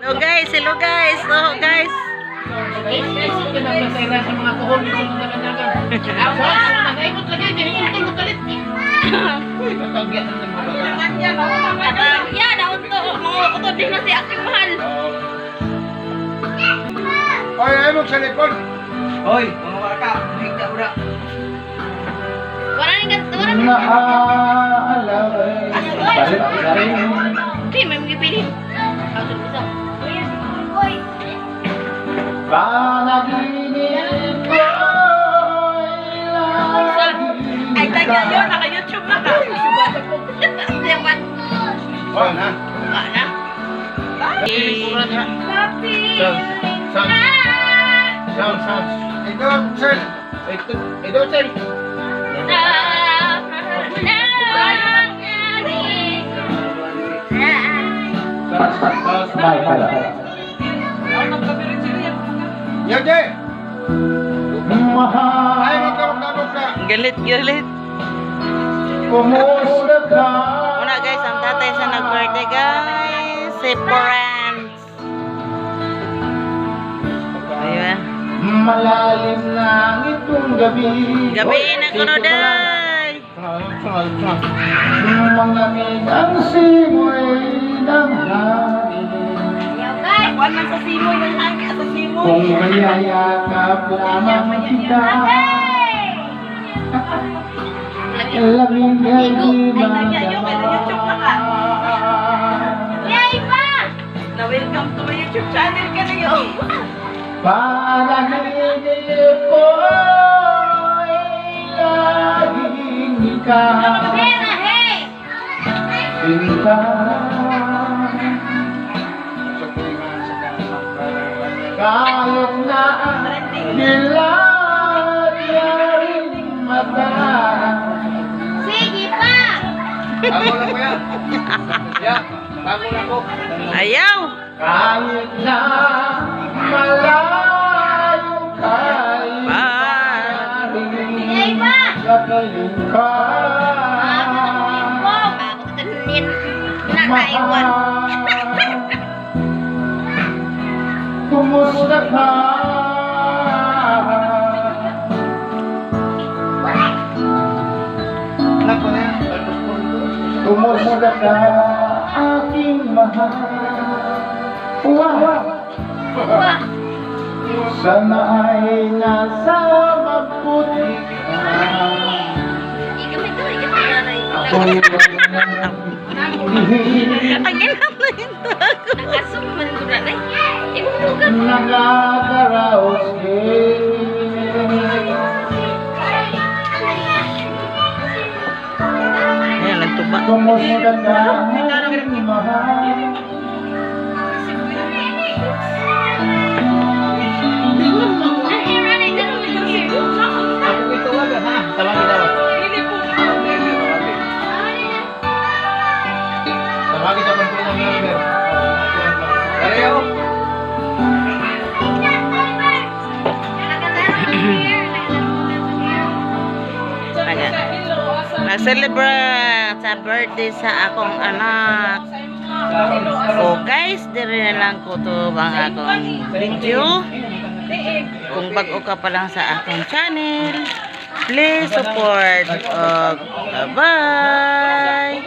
Hello guys, hello guys. Oh guys. Sa mga kuhol dito sa dagan-dagan. Nakaimot lagi, hinintol mo kalit. Uy, katagyan na ng mga bata. Ya, daon to. Mga utod din na si aking mahal. Oy, ay mo sa likod. Hoy, mga bata, mahigda ura. Wala ni ganito, wala ni. Naalay. Balik na rin. Okay, may mga pili. Ako sa isa. Panaginip ko'y lagi Ay, tagya yun. Naka-YouTube na ka. Yaman. Oh, na. Wala na. Sound, sound. Sound, sound. Ito, sir. Ito, ito, sir. Bye, bye. Yoje! Ay, magkamok ka. Galit, galit. Kumusta ka? Una guys, ang tatay sa nag-birthday guys. Si Franz. Ayun. Malalim na ang itong gabi. Gabi na kuno day. Malamig ang simoy ng hangin. Kuan man sa simoy ng hangin sa simoy. Kung mayayakap lamang kita, lamig ay di madama. Yay pa! Na welcome to my YouTube channel ka na yun. Panaginip ko'y laging ikaw. Pera, hey! Sinta. Kahit na dilat na rin mata. Sige pa! Bago lang ko yan. Ya, bago lang ko. Ayaw. Kahit na malayo kay Yay pa! Kakaling ka. Nakaiwan. Kumusta ka? Anak ko na yan. Kumusta ka, aking mahal? Wow! Wah! Sana ay nasa mabuti ka. Ako'y Ang inam na yung tago. Nakasum man ko na eh. Ibubugan. Nakakaraos din. Ayan, nagtuba. Kumusta ka, aking mahal? Ako itawagan ha. Tawagin daw. Tawagin daw kung ng number. Pareho. Nag-celebrate sa birthday sa akong anak. Oh guys, dire na lang ko to ang akong video. Kung bago ka pa lang sa akong channel, please support. Bye-bye!